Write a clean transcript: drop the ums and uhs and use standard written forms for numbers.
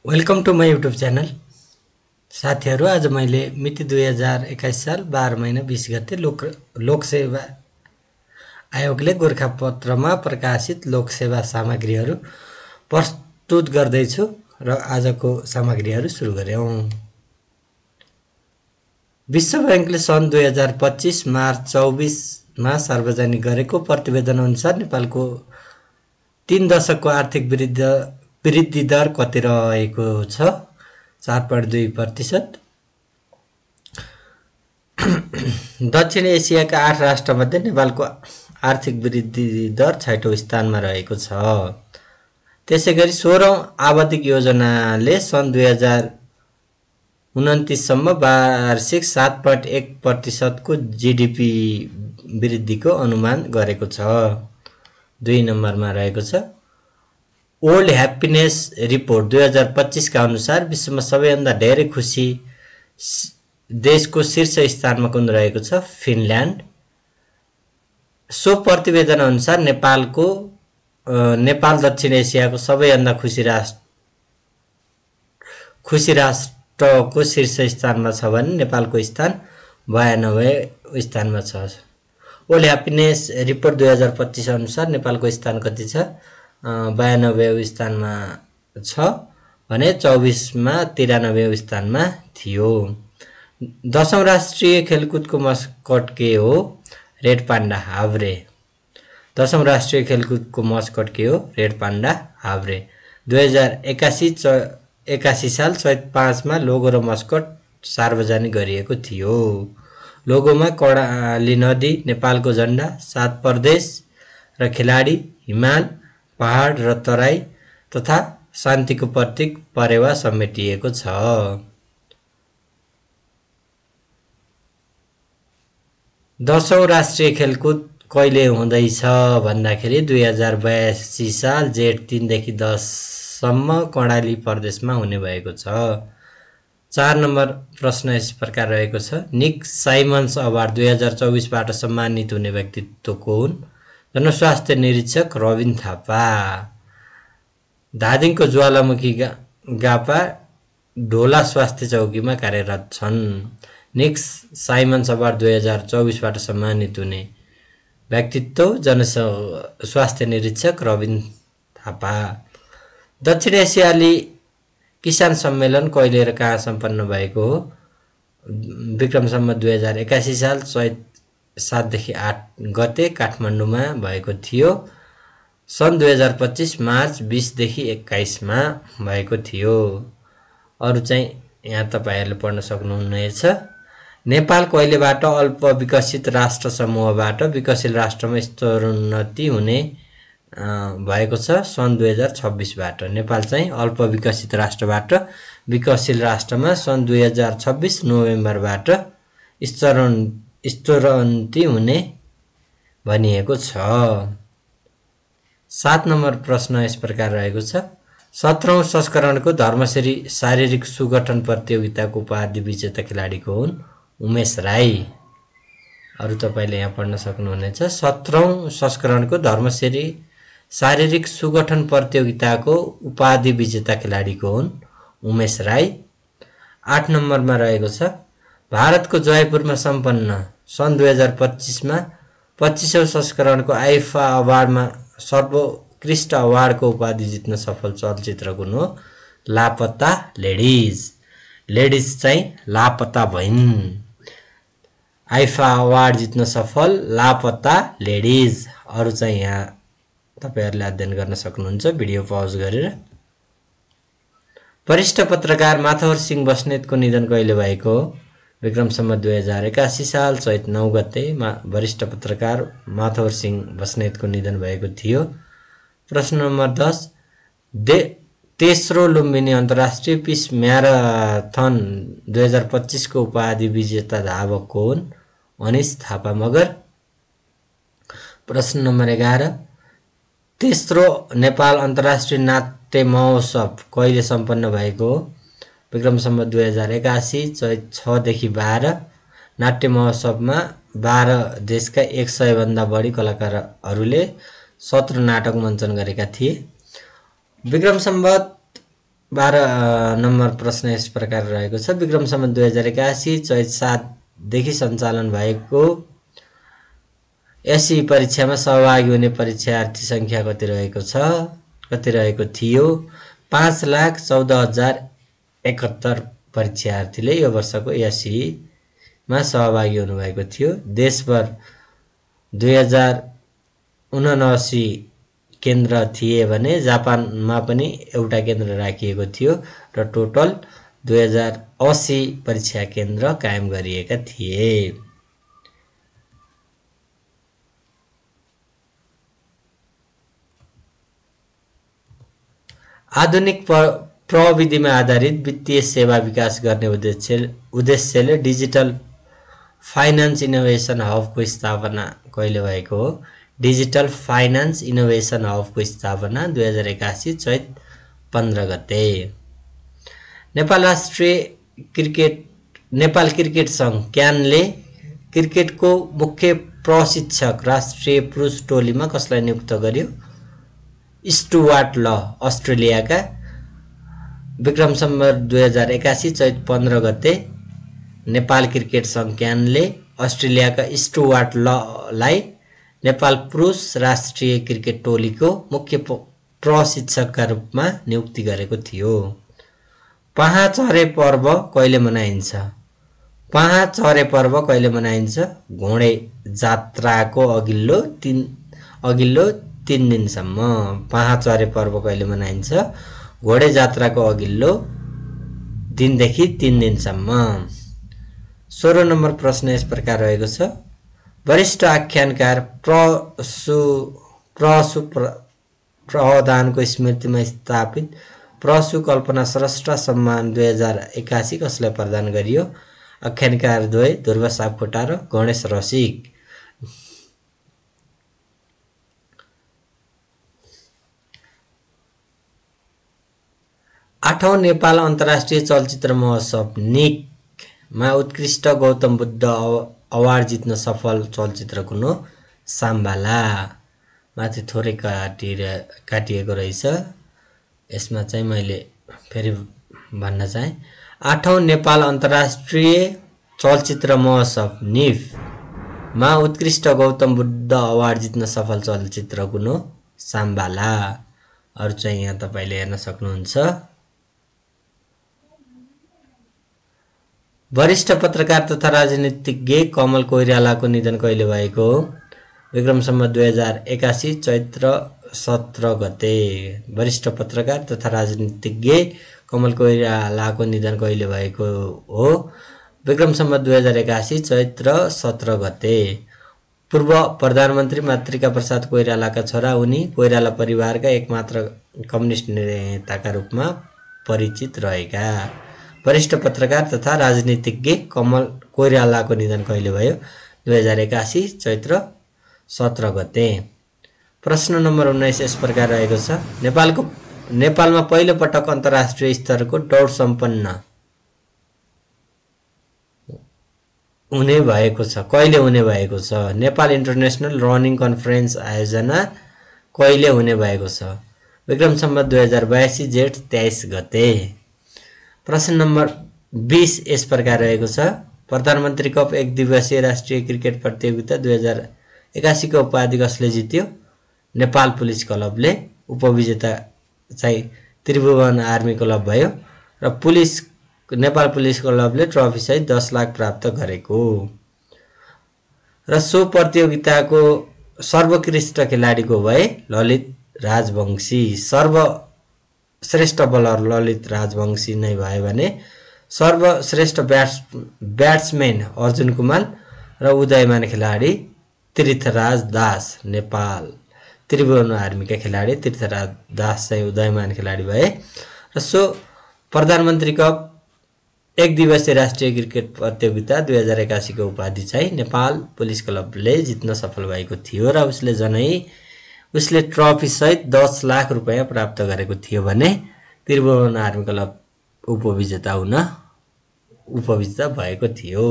Welcome to my YouTube channel. साथीहरू, आज मैले मिति 2021 साल 12 महिना 20 गते लोकसेवा आयोगले गोरखापत्रमा प्रकाशित लोकसेवा सामग्रीहरू प्रस्तुत गर्दैछु र आजको सामग्रीहरू सुरु गरौँ। विश्व बैंकले सन् 2025 मार्च 24 मा सार्वजनिक गरेको प्रतिवेदन अनुसार नेपालको 3 दशकको आर्थिक वृद्धि दर कति रहेको छ? 4.2%। दक्षिण एसियाका 8 राष्ट्रमध्ये नेपालको आर्थिक वृद्धि दर 6औं स्थानमा रहेको छ। त्यसैगरी 16औं आवधिक योजनाले सन् 2029 सम्म वार्षिक 7.1% को जीडीपी वृद्धिको अनुमान गरेको छ। 2 नम्बरमा रहेको छ। वर्ल्ड ह्याप्पिनेस रिपोर्ट 2025 का अनुसार विश्वमा सबैभन्दा धेरै खुशी देशको शीर्ष स्थानमा कुन रहेको छ? फिनल्यान्ड। सो प्रतिवेदन अनुसार नेपाल दक्षिण एसियाको सबैभन्दा खुशी राष्ट्रको शीर्ष स्थानमा छ भने नेपालको स्थान 92 स्थानमा छ। वर्ल्ड ह्याप्पिनेस रिपोर्ट 2025 अनुसार नेपालको स्थान कति छ? 92 स्थानमा छ भने 24 मा 93 स्थानमा थियो। 10औं राष्ट्रिय खेलकुदको मस्कट के हो? Red panda हाभ्रे। 10औं राष्ट्रिय खेलकुदको मस्कट के हो? Red panda हाभ्रे। 2081 साल चैत 5 मा लोगो र मस्कट सार्वजनिक गरिएको थियो। लोगोमा कर्णाली नदी, नेपालको झण्डा, 7 प्रदेश र खेलाडी, हिमाल, पहाड र तराई तथा शान्तिको प्रतीक परेवा समेटिएको छ। दशौं राष्ट्रिय खेलकुद कहिले हुँदैछ भन्दाखेरि 2082 साल जेठ 3 देखि 10 सम्म कर्णाली प्रदेशमा हुने भएको छ। 4 नम्बर प्रश्न यस प्रकार रहेको छ। निक साइमन्स अवार्ड 2024 बाट सम्मानित हुने व्यक्तित्व को हुन्? जनस्वास्थ्य निरीक्षक रबिन थापा। धादिङको ज्वालामुखी गापा ढोला स्वास्थ्य चौकीमा कार्यरत छन्। निक साइमन्स अवार्ड 2024 बाट सम्मानित हुने व्यक्तित्व जनस्वास्थ्य निरीक्षक रबिन थापा। दक्षिण एसियाली किसान सम्मेलन कहिले र कहाँ सम्पन्न भएको हो? विक्रम सम्वत 2081 साल चैत 7 देखि 8 गते काठमाडौँमा भएको थियो। सन् 2025 मार्च 20 देखि 21 मा भएको थियो। अरु चाहिँ यहाँ तपाईहरुले पढ्न सक्नुहुनेछ। नेपाल कहिलेबाट अल्प विकसित राष्ट्र समूहबाट विकसित राष्ट्रमा स्तरोन्नति हुने भएको छ? सन् 2026 बाट। नेपाल चाहिँ अल्प विकसित राष्ट्रबाट विकसित राष्ट्रमा सन् 2026 नोभेम्बरबाट स्तरोन्नति हुने भनिएको छ। 7 नम्बर प्रश्न यस प्रकार रहेको छ। 17औं संस्करणको धर्मश्री शारीरिक सुगठन प्रतियोगिताको उपाधि विजेता खेलाडी को हुन्? उमेश राई। अरु तपाईले यहाँ पढ्न सक्नुहुनेछ। 17औं संस्करणको धर्मश्री शारीरिक सुगठन प्रतियोगिताको उपाधि विजेता खेलाडी को हुन्? उमेश राई। 8 नम्बरमा रहेको छ। भारतको जयपुरमा सम्पन्न सन् 2025 मा 25औं संस्करणको आइफा अवार्डमा सर्वोत्कृष्ट अवार्डको उपाधि जित्न सफल चलचित्र कुन हो? लापता लेडिज। लेडिज चाहिँ लापता भइन्। आइफा अवार्ड जित्न सफल लापता लेडिज। अरु चाहिँ यहाँ तपाईहरुले अध्ययन गर्न सक्नुहुन्छ भिडियो पज गरेर। वरिष्ठ पत्रकार माथवर सिंह बस्नेतको निधन कहिले भएको हो? विक्रम सम्वत 2081 साल चैत 9 गते वरिष्ठ पत्रकार माथवर सिंह बस्नेतको निधन भएको थियो। प्रश्न नम्बर 10। तेस्रो लुम्बिनी अन्तर्राष्ट्रिय पिस म्याराथन 2025 को उपाधि विजेता धावक को हुन्? अनिश थापा मगर। प्रश्न नम्बर 11। तेस्रो नेपाल अन्तर्राष्ट्रिय नाट्य महोत्सव कहिले सम्पन्न भएको हो? विक्रम सम्वत 2081 चैत 6 देखि 12। नाट्य महोत्सवमा 12 देशका 100 भन्दा बढी कलाकारहरूले 17 नाटक मञ्चन गरेका थिए। विक्रम सम्वत 12 नम्बर प्रश्न यस प्रकार रहेको छ। विक्रम सम्वत 2081 चैत 7 देखि सञ्चालन भएको एसई परीक्षामा सहभागी हुने परीक्षार्थी संख्या कति रहेको थियो? 5,14,071 परीक्षार्थीले यो वर्षको एसई मा सहभागी हुनुभएको थियो। देशभर 2079 केन्द्र थिए भने जापानमा पनि एउटा केन्द्र राखिएको थियो र टोटल 2080 परीक्षा केन्द्र कायम गरिएका थिए। आधुनिक प्रविधिमा आधारित वित्तीय सेवा विकास गर्ने उद्देश्यले डिजिटल फाइनान्स इनोभेसन हबको स्थापना कहिले भएको हो? डिजिटल फाइनान्स इनोभेसन हबको स्थापना 2081 चैत 15 गते। नेपाल क्रिकेट संघ क्यानले क्रिकेटको मुख्य प्रशिक्षक राष्ट्रिय पुरुष टोलीमा कसलाई नियुक्त गर्यो? स्टुअर्ट ल अस्ट्रेलियाका। विक्रम सम्वत 2081 चैत 15 गते नेपाल क्रिकेट संघ क्यानले अस्ट्रेलियाका स्टुअर्ट ललाई नेपाल पुरुष राष्ट्रिय क्रिकेट टोलीको मुख्य प्रशिक्षकका रूपमा नियुक्ति गरेको थियो। पहाचरे पर्व कहिले मनाइन्छ? पहाचरे पर्व कहिले मनाइन्छ? घोडे जात्राको अघिल्लो 3 दिनसम्म। पहाचरे पर्व कहिले मनाइन्छ? घोडे जात्राको अघिल्लो दिनदेखि 3 दिनसम्म। 16 नम्बर प्रश्न यस प्रकार रहेको छ। वरिष्ठ आख्यानकार प्रसु प्रधानको स्मृतिमा स्थापित प्रसु कल्पना श्रेष्ठ सम्मान 2081 कसलाई प्रदान गरियो? आख्यानकार द्वय ध्रुव सापकोटा र गणेश रसिक। 8औं नेपाल अन्तर्राष्ट्रिय चलचित्र महोत्सव निकमा उत्कृष्ट गौतम बुद्ध अवार्ड जित्न सफल चलचित्र कुन हो? साम्बाला। माथि थोरै काटिएको रहेछ, यसमा चाहिँ मैले फेरि भन्न चाहे। 8औं नेपाल अन्तर्राष्ट्रिय चलचित्र महोत्सव निफमा उत्कृष्ट गौतम बुद्ध अवार्ड जित्न सफल चलचित्र कुन हो? साम्बाला। अरु चाहिँ यहाँ तपाईले हेर्न सक्नुहुन्छ। वरिष्ठ पत्रकार तथा राजनीतिज्ञ कमल कोइरालाको निधन कहिले भएको हो? विक्रम सम्वत 2081 चैत्र 17 गते। वरिष्ठ पत्रकार तथा राजनीतिज्ञ कमल कोइरालाको निधन कहिले भएको हो? विक्रम सम्वत 2081 चैत्र 17 गते। पूर्व प्रधानमन्त्री मातृका प्रसाद कोइरालाका छोरा उनी कोइराला परिवारका एकमात्र कम्युनिस्ट नेताका रूपमा परिचित रहेका। वरिष्ठ पत्रकार तथा राजनीतिज्ञ कमल कोइरालाको निधन कहिले भयो? 2081 चैत्र 17 गते। प्रश्न नम्बर 19 यस प्रकार रहेको छ। नेपालमा पहिलो पटक अन्तर्राष्ट्रिय स्तरको दौड सम्पन्न हुने भएको छ। कहिले हुने भएको छ? नेपाल इन्टरनेसनल रनिङ कन्फरेन्स आयोजना कहिले हुने भएको छ? विक्रम सम्वत 2082 जेठ 23 गते। प्रश्न नम्बर 20 यस प्रकार रहेको छ। प्रधानमन्त्री कप 1 दिवसीय राष्ट्रिय क्रिकेट प्रतियोगिता 2081 को उपाधि कसले जित्यो? नेपाल पुलिस क्लबले। उपविजेता चाहिँ त्रिभुवन आर्मी क्लब भयो र नेपाल पुलिस क्लबले ट्रफी सहित 10 लाख प्राप्त गरेको। र सो प्रतियोगिताको सर्वोत्कृष्ट खेलाडीको भए ललित राजवंशी। सर्वश्रेष्ठ बलर ललित राजवंशी नै भयो भने सर्वश्रेष्ठ ब्याट्सम्यान अर्जुन कुमार र उदयमान खेलाडी तीर्थराज दास। नेपाल त्रिभुवन आर्मीका खेलाडी तीर्थराज दास चाहिँ उदयमान खेलाडी भए। र सो प्रधानमन्त्री कप 1 दिवसीय राष्ट्रिय क्रिकेट प्रतियोगिता 2081 को उपाधि चाहिँ नेपाल पुलिस क्लबले जित्न सफल भएको थियो र उसले ट्रफी सहित 10 लाख रुपैयाँ प्राप्त गरेको थियो भने त्रिभुवन आर्मी क्लब उपविजेता भएको थियो।